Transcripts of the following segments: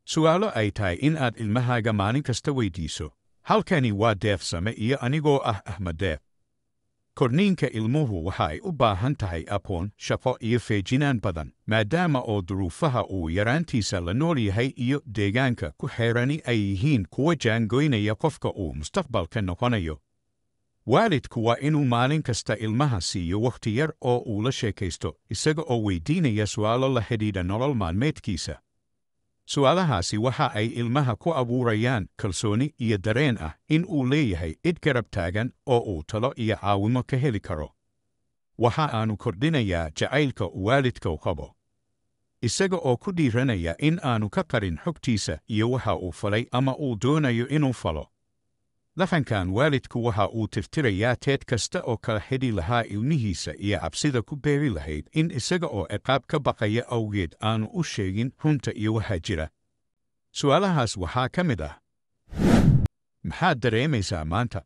Su'aalo ay tahay in aad ilmahaaga maalin kasta weydiiso. Halkani waa Deefsame iyo anigoo ah Axmed Deef. Korniinka ilmuhu waxa ay u baahan tahay aqoon, shaqo iyo feejinaan badan, maadaama oo duruufaha uu yaraantiisa la nool yahay iyo deegaanka ku xeerani ay yihiin kuwa jaangoynaya qofka uu mustaqbalka noqonayo. Waalidku waa inuu maalin kasta ilmaha siiyo wakhti yar oo uu la sheekaysto, isaga oo weydiinaya su'aalo la xidhiidha nolol maalmeedkiisa. Su'aalahaasi waxa ay ilmaha ku abuurayaan kalsooni iyo dareen ah in uu leeyahay cid garab taagan oo uu talo iyo caawimo ka heli karo. Waxa aanu kordhinayaa jacaylka uu waalidka u qabo, isaga oo ku dhiiranaya in aanu ka qarin xogtiisa iyo waxa uu falay ama uu doonayo inuu falo. Dhaqankan waalidku waxa uu tirtirayaa teed kasta oo kala xidhi lahaa ilmihiisa iyo cabsida ku beeri lahayd in isaga oo ciqaab ka baqaya awgeed aanu u sheegin runta iyo waxa jira. Su'aalahaas waxaa ka mid ah: Maxaad dareemaysaa maanta?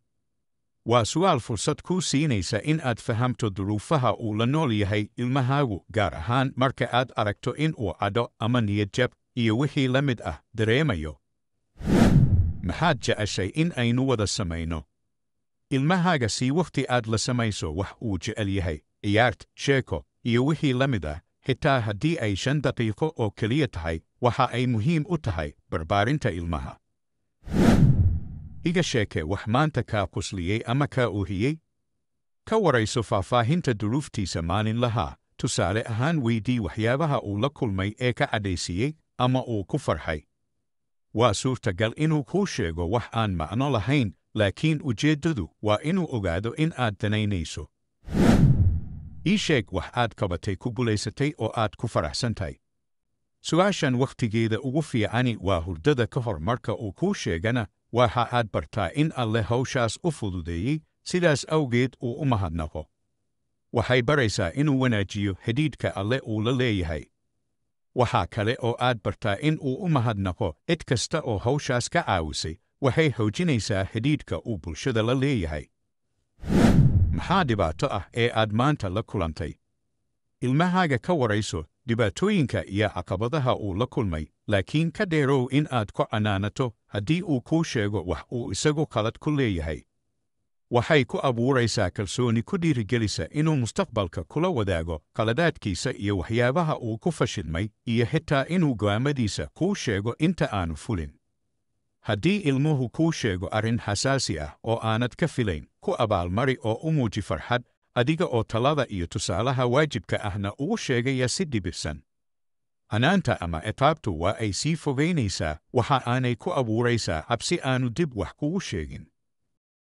Waa su'aal fursad kuu siinaysa in aad fahamto duruufaha uu la nool yahay ilmahaagu, gaar ahaan marka aad aragto in uu cadho ama niyadjab iyo wixii la mid ah dareemayo. Maxaad jeceshay in aynu wada samayno? Ilmahaaga sii wakhti aad la samayso wax uu jecel yahay, ciyaart, sheeko iyo wixii la mid ah, xitaa haddii ay 5 daqiiqo oo keliya tahay, waxa ay muhiim u tahay barbaarinta ilmaha. Iga sheeke wax maanta kaa qusliyey ama kaa oohiyey? Ka warayso faahfaahinta duruuftiisa maalinlaha, tusaale ahaan weydii waxyaabaha uu la kulmay ee ka cadhaysiiyey ama uu ku farxay. Waa suurtagal inuu kuu sheego wax aan macno lahayn, laakiin ujeeddadu waa inuu ogaado in aad danaynayso. Ii sheeg wax aad qabatay, ku guulaysatay oo aad ku faraxsan tahay. Su'aashan wakhtigeeda ugu fiicani waa hurdada ka hor. Marka uu kuu sheegana, waxa aad bartaa in Alle hawshaas u fududeeyey, sidaas awgeed uu u mahadnaqo. Waxay baraysaa inuu wanaajiyo xidhiidhka Alle uu la leeyahay. Waxaa kale oo aad bartaa in uu u mahadnaqo cid kasta oo hawshaas ka caawisay. Waxay xoojinaysaa xidhiidhka uu bulshada la leeyahay. Maxaa dhibaato ah ee aad maanta la kulantay? Ilmahaaga ka warayso dhibaatooyinka iyo caqabadaha uu la kulmay, laakiin ka dheerow in aad ku canaanato haddii uu kuu sheego wax uu isagu qalad ku leeyahay. Waxay ku abuuraysaa kalsooni ku dhiirigelisa inuu mustaqbalka kula wadaago qaladaadkiisa iyo waxyaabaha uu ku fashilmay, iyo xitaa inuu go'aamadiisa kuu sheego inta aanu fulin. Haddii ilmuhu kuu sheego arrin xasaasi ah oo aanad ka filayn, ku abaalmari oo u muuji farxad, adiga oo talada iyo tusaalaha waajibka ahna ugu sheegaya si dhibirsan. Canaanta ama ciqaabtu waa ay sii fogaynaysaa, waxa aanay ku abuuraysaa cabsi aanu dib wax kugu sheegin.